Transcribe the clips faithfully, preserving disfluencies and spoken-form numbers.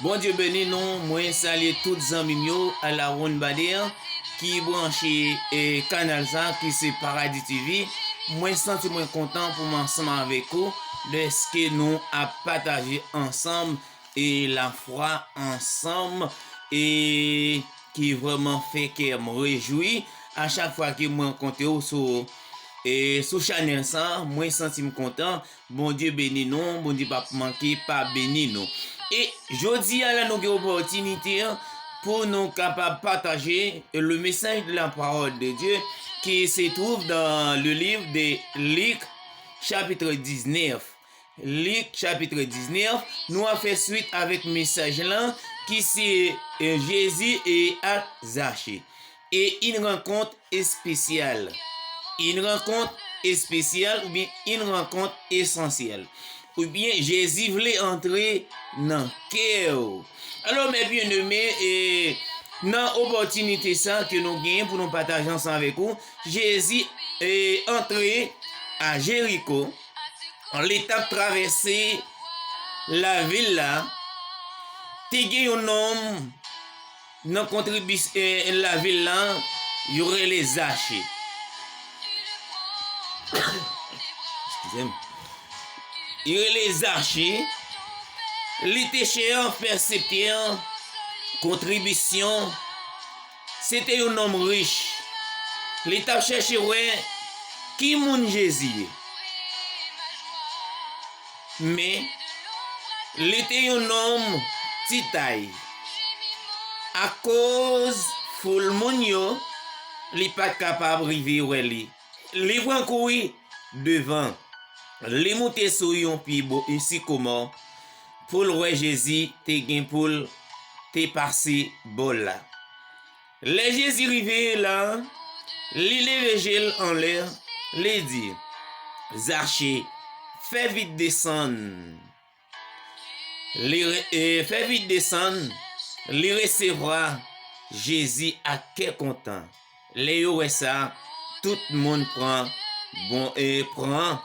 Bondye beni nou. Mwen salye tout zanmi m yo, Alawon Bader, ki branche, e, kanal sa, ki se Paradis T V. Mwen santi mwen kontan pou m ansanm avèk ou, dèske nou ap pataje ansanm, e, lafwa ansanm, e, ki vrèman fè kè m rejwi a chak fwa ke mwen rankontre w sou, e, sou chanèl sa. Mwen santi m kontan. Bondye beni nou, Bondye p ap manke pa beni nou. E jodi a la, nou gen opòtinite pou nou kapab pataje le message de la parole de Dieu qui se trouve dans le livre de Luc, chapitre dix-neuf. Lik, chapitre dix-neuf, nou ap fè swit avèk mesaj lan ki se, e, Jezi e ak Zache. E une rencontre spéciale. Une rencontre spéciale oubyen une rencontre essentielle. Oubyen Jezi vle antre nan kè w. Alò, mes bien-aimés, e, nan opòtinite sa ke nou genyen pou nou pataje ansanm avèk ou, Jezi, e, antre a Jeriko, li t ap travèse lavil la, te gen yon nonm nan kontribis-, e, lavil la, yo rele Zache. Eskize m. Yo rele Zache. Li te chè pèseptè kontribisyon. Se te yon nonm rich. Li t ap chèche wè ki moun Jezi ye. Men, li te yon nonm ti tay. Akoz foul moun yo, li pa t kapab rive wè li. Li pran kouri devan. Li moute sou yon pye bo-, sikomò pou l wè Jezi te gen pou l te pase bò la. Lè Jezi rive la, li leve je l anlè, li di, Zache, fè vit desann. Li re-, e, fè vit desann, li resevwa Jezi ak kè kontan. Lè yo wè sa, tout moun pran bon, e, pran.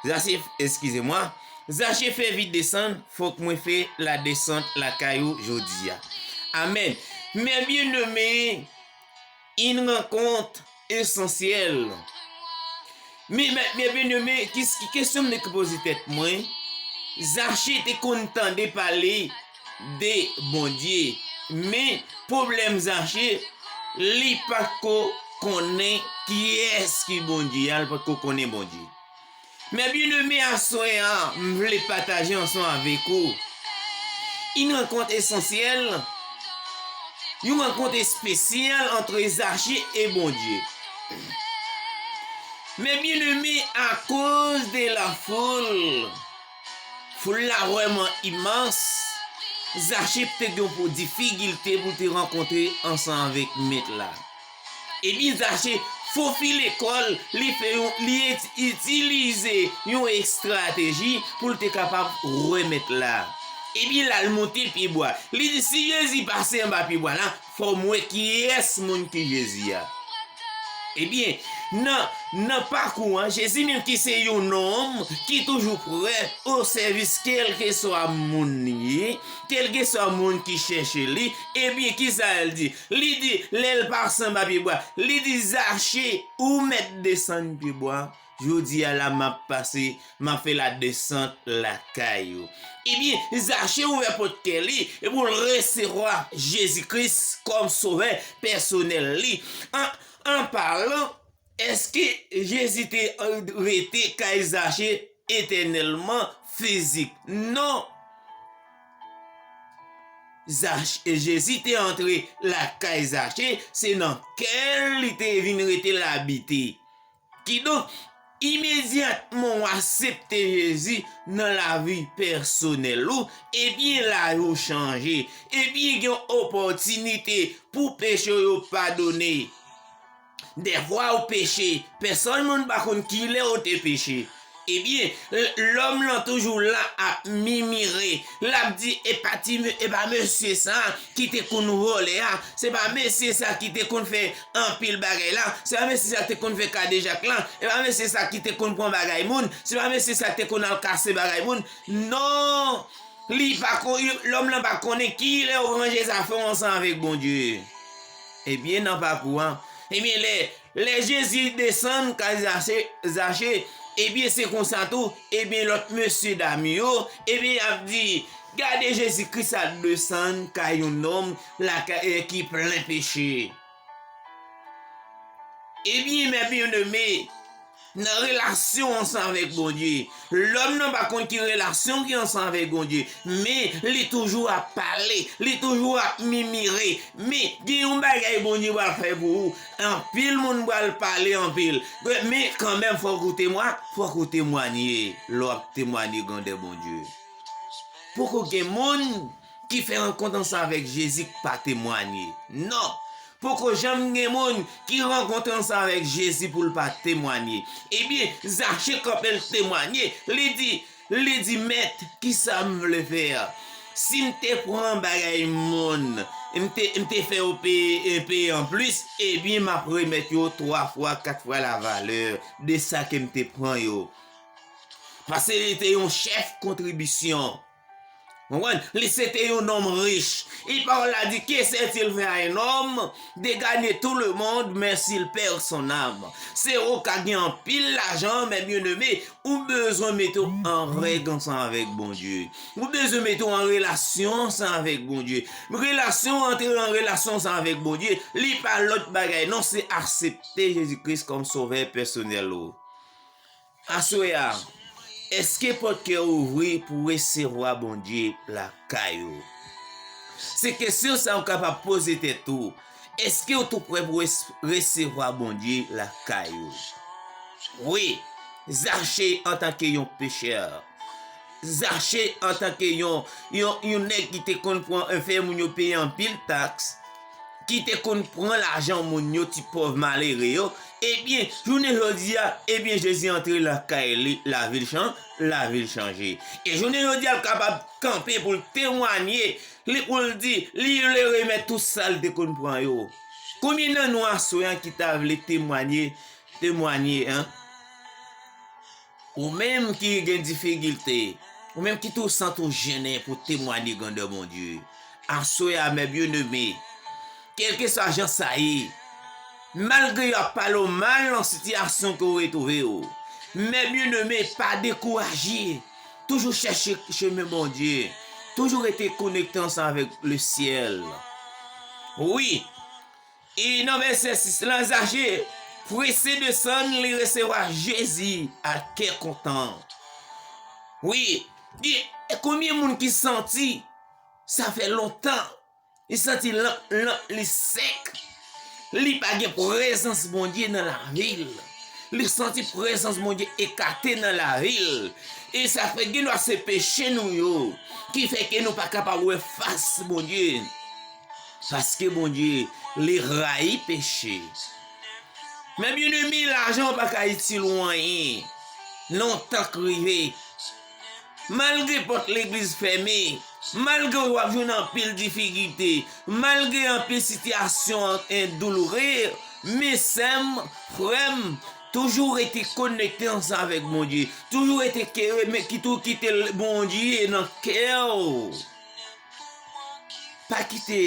Zache, eskize mwa. Zache fè vit desann, fòk mwen fè ladesant lakay ou jodi a. Amèn. Mes bien-aimés, une rencontre essentielle. Men, men, men, bien-aimé, ki, ki kesyon m te poze tèt mwen, Zache te konn tande pale de Bondye. Men, pwoblèm Zache, li pa t ko konnen kiyès ki Bondye a, li pa t ko konnen Bondye. Mes bien-aimés, aswè a, m vle pataje ansanm avèk ou une rencontre essentielle, yon rankont espesyal ant Zache e Bondye. Mes bien-aimés, à cause de la foule, foul la vrèman imans, Zache te gen pou difikilte pou te rankontre ansanm avèk Mèt la. Ebyen, Zache fofile kò l, li fè yon, li et-, itilize yon estrateji pou l te kapab wè Mèt la. Ebyen, l al monte pyebwa. Li di, "Si Jezi pase anba pyebwa la, fò m wè kiyès moun ki Jezi a." Ebyen, nan, nan pakou an, Jezi menm ki se yon nonm ki toujou prè o sèvis kèlkeswa moun li ye, kèlkeswa moun ki chèche li, ebyen, kisa l di? Li di, lè l pase anba pyebwa, li di, "Zache, ou mèt desann pyebwa. Jodi a la, m ap pase, m ap fè ladesant lakay ou." Ebyen, Zache ouvè pòt kè li e pou l resevwa Jezi Kris kòm sovè pèsonèl li. An, an palan, èske Jezi te, e, rete kay Zache etènèlman fizik? Non. Zache, Jezi te antre lakay Zache, se nan kè l li te vin rete, l abite. Kidonk, imedyatman w aksepte Jezi nan lavi pèsonèl ou, ebyen, lavi w chanje. Ebyen, gen opòtinite pou peche w yo padone. Dèfwa ou peche, pèsòn moun pa konn kilè ou te peche. Ebyen, l-, lòm lan toujou la ap mimire. L ap di, "E pa ti me-, e pa mesye sa ki te konn vòlè a, se pa mesye sa ki te konn fè anpil bagay la, se pa mesye sa ki te konn fè kadejak la, e pa mesye sa ki te konn pran bagay moun, se pa mesye sa ki te konn al kase bagay moun." Non! Li pa kon, lòm lan pa konnen kilè ou ranje zafè w ansanm avèk Bondye. Ebyen, nan pakou a, ebyen, lè, lè Jezi desann kay Zache, Zache, ebyen, se konsa tou, ebyen, lòt mesye dam yo, ebyen, y ap di, gade Jezi Kris ap desann kay yon nonm lakay, eh, ki plen peche. Ebyen, mè byeneme, nan relasyon ansanm avèk Bondye, lòm nan pa konn ki relasyon ki ansanm avèk Bondye, men li toujou ap pale, li toujou ap mimire. Men, gen yon bagay Bondye pral fè pou ou. Anpil moun pral pale anpil. Men, kanmenm, fòk ou temwa-, fòk ou temwanye lè w ap temwanye grandè Bondye. Poko gen moun ki fè rankont ansanm avèk Jezi k pa temwanye. Non. Poko janm gen moun ki rankontre ansanm avèk Jezi pou l pa temwanye. Ebyen, Zache kanpe l temwanye. Li di, li di, Mèt, kisa m vle fè? Si m te pran bagay moun, m te, m te fè yo peye, peye anplis, ebyen, m ap remèt yo twa fwa, kat fwa lavalè de sa ke m te pran yo. Paske li te yon chèf kontribisyon. Konprann? Li se te yon nonm rich. E pawòl la di, que sert-il faire à un homme de gagner tout le monde, mais s'il perd son âme? Se ou ka gen anpil lajan, men byeneme, ou bezwen mete w an règ ansanm avèk Bondye. Ou bezwen mete w an relasyon ansanm avèk Bondye. Relasyon, antre an relasyon ansanm avèk Bondye, li pa lòt bagay non, se aksepte Jezi Kris kòm sovè pèsonèl ou. Aswè a, èske pòt kè w ouvri pou w resevwa Bondye lakay ou? Se kesyon sa w kapab poze tèt ou. Èske w tou prè pou w res-, resevwa Bondye lakay ou? Wi, Zache antanke yon pechè, Zache antanke yon, yon, yon nèg ki te konn pran, fè moun yo peye anpil taks, ki te konn pran lajan moun yo, ti pòv malere yo, ebyen, jounen jodi a, ebyen, Jezi antre lakay li, lavi l chan-, lavi l chanje. E jounen jodi a, l kapab kanpe pou l temwanye, li, pou l di, li vle remèt tout sa l te konn pran yo. Konbyen nan nou aswè a ki ta vle temwanye, temwanye, en? Ou menm ki gen difikilte, ou menm ki tou santi w jennen pou temwanye grandè Bondye, aswè a, mè byeneme, kèlkeswa jan sa ye, malgre y ap pale w mal nan sitiyasyon ke w retwouve w, mè byeneme, pa dekouraje. Toujou chèche chemen Bondye. Toujou rete konekte ansanm avèk lesyèl. Wi, e nan vèsè sis lan, Zache prese desann, li resevwa Jezi ak kè kontan. Wi, gen, konbyen moun ki santi sa fè lontan li santi lanp, lanp li sèk? Li pa gen prezans Bondye nan lavi l. Li santi prezans Bondye ekate nan lavi l. E sa fè gen dwa se peche nou yo ki fè ke nou pa kapab wè fas Bondye. Paske Bondye, li rayi peche. Men byeneme, lajan w pa ka itil ou anyen lè w tank rive. Malgre pòt legliz fèmen, malgre w ap jwenn anpil difikilte, malgre anpil sitiyasyon, en, douloure, men sè m, frè m, toujou rete konekte ansanm avèk Bondye. Toujou rete kere, men ki tou kite l-, Bondye nan kè w. Pa kite,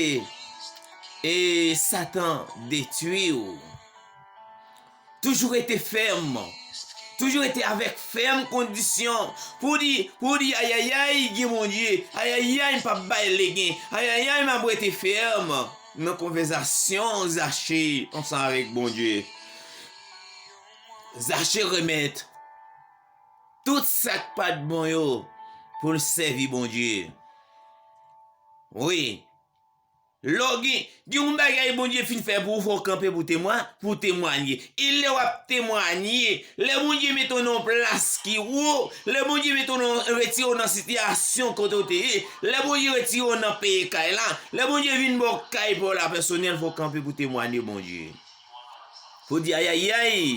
e, Satan detwi w. Toujou rete fèm. Toujou rete avèk fèm kondisyon. Pou di, pou di, ayayay, gen Bondye. Ayayay, m p ap bay legen. Ayayay, m ap rete fèm. Nan konvèsasyon Zache ansanm avèk Bondye. Zache remèt tout sa k pa t bon yo pou l sèvi Bondye. Wi. Lè w gen, gen yon bagay Bondye fin fè pou ou, fò w kanpe pou temwa-, pou w temwanye. E lè w ap temwanye, lè Bondye mete w nan yon plas ki wo, lè Bondye mete w nan, retire w nan sitiyasyon kote w te ye, lè Bondye retire w nan peye kay la, lè Bondye vin ba w kay pa w la pèsonèl, fò w kanpe pou temwanye Bondye. Pou di, ayayay,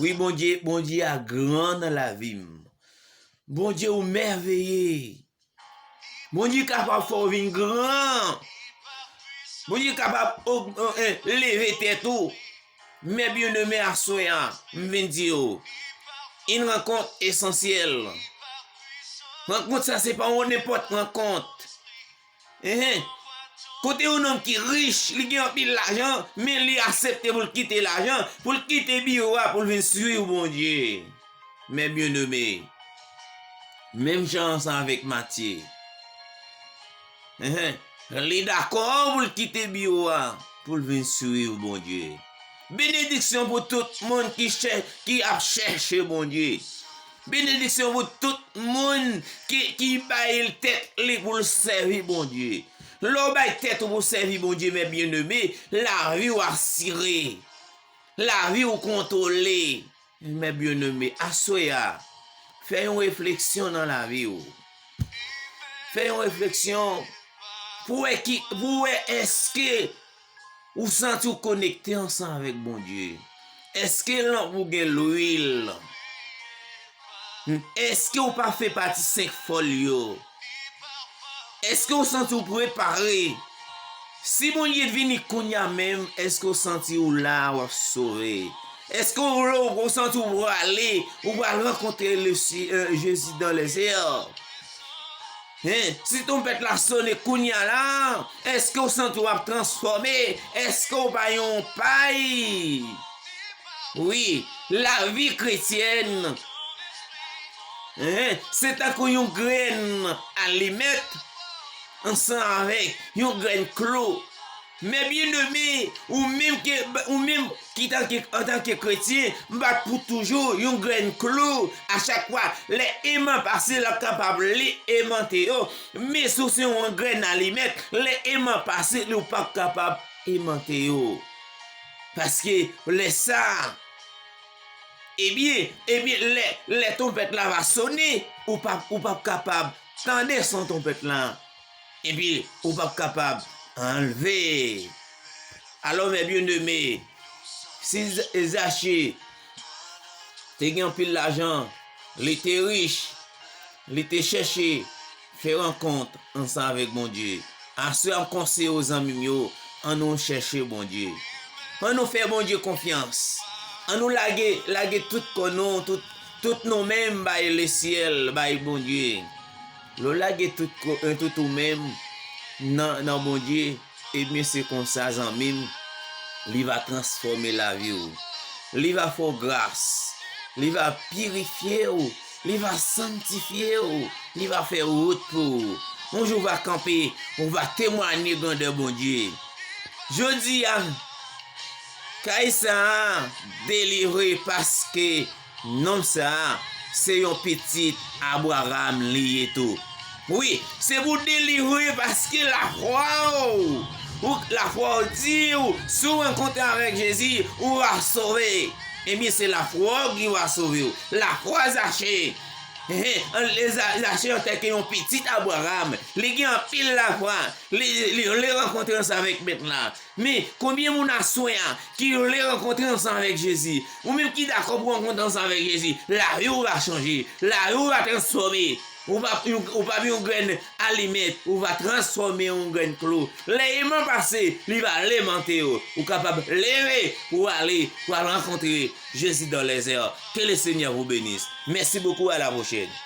wi, Bondye, Bondye a gran nan lavi m. Bondye, ou mèveye. Bondye kapab fè w vin gran. Bondye kapab og-, eh, eh, leve tèt ou. Men byeneme, aswè a, m vin di w, une rencontre essentielle. Rankont sa se pa yon nenpòt rankont. Enhen. Kote yon nonm ki rich, li gen anpil lajan, men li aksepte pou l kite lajan, pou l kite biwo a, pou l vin swiv Bondye. Mè byeneme, menm jan ansanm avèk Matye, enhen, li dakò pou l kite biwo a, pou l vin swiv Bondye. Benediksyon pou tout moun ki chè-, ki ap chèche Bondye. Benediksyon pou tout moun ki, ki bay tèt li pou l sèvi Bondye. Lè w bay tèt ou pou w sèvi Bondye, mè byeneme, lavi w asire. Lavi w kontwole. Mè byeneme, aswè a, fè yon refleksyon nan lavi w. Fè yon refleksyon pou wè ki, pou wè èske ou santi w konekte ansanm avèk Bondye. Èske lanp ou gen lwil? Èske ou pa fè pati senk fòl yo? Èske ou santi w prepare? Si Bondye vini kounye a menm, èske ou santi w la, w ap sove? Èske ou, ou santi w prale, ou pral rankontre le Si-, euh, Jezi dans les airs? Hen, si twonpèt la sone kounye a la, èske ou santi w ap transfòme? Èske ou pa yon pay? Wi, lavi kretyèn, hen, se tankou yon grenn alimèt ansanm avèk yon grenn klou. Mè byeneme, ou menm ke, ou menm ki tanke, antanke kretyen, bat pou toujou yon grenn klou. A chak fwa, lè eman pase, l ap kapab li emante yo. Men si w se yon grenn alimèt, lè eman pase, li w p ap kapab emante yo. Paske lè sa, ebyen, ebyen, lè, lè twonpèt la va sone, ou p ap, ou p ap kapab tande son twonpèt la. Epi, ou p ap kapab anlve. Alò, mè byeneme, si Z-, Zache te gen anpil lajan, li te rich, li te chèche fè rankont ansanm avèk Bondye. Aswè a, m konseye w, zanmi m yo, ann nou chèche Bondye. Ann nou fè Bondye konfyans. Ann nou lage, lage tout kò nou, tout, tout nou menm bay lesyèl, bay Bondye. Lè w lage tout kò, euh, tout ou menm nan, nan Bondye, ebyen, se konsa, zanmi m, li va transfòme lavi w. Li va fè w gras. Li va pirifye w. Li va sanntifye w. Li va fè wout pou ou. Yon jou w va kanpe, ou va temwanye grandè Bondye. Jodi a, kay sa a delivre paske nonm sa a, se yon pitit Abraram li ye tou. Wi, se pou delivre paske lafwa w, ou, lafwa w di w, si w rankontre avèk Jezi, ou va sove. Ebyen, se lafwa w ki va sove w. Lafwa Zache. Enhen, an, le Za-, Zache antanke yon pitit Abraram, li gen anpil lafwa. Li, li, li rankontre ansanm avèk Mèt la. Men, konbyen moun aswè a ki vle rankontre ansanm avèk Jezi? Ou menm ki dakò pou rankontre ansanm avèk Jezi, lavi w va chanje, lavi w va transfòme. Ou pa, ou pa yon grenn alimèt, ou va transfòme yon grenn klou. Lè eman pase, li va lemante yo. Ou kapab leve pou ale, pou al rankontre Jezi dans les airs. Que le Seigneur vous bénisse. Merci beaucoup, à la prochaine.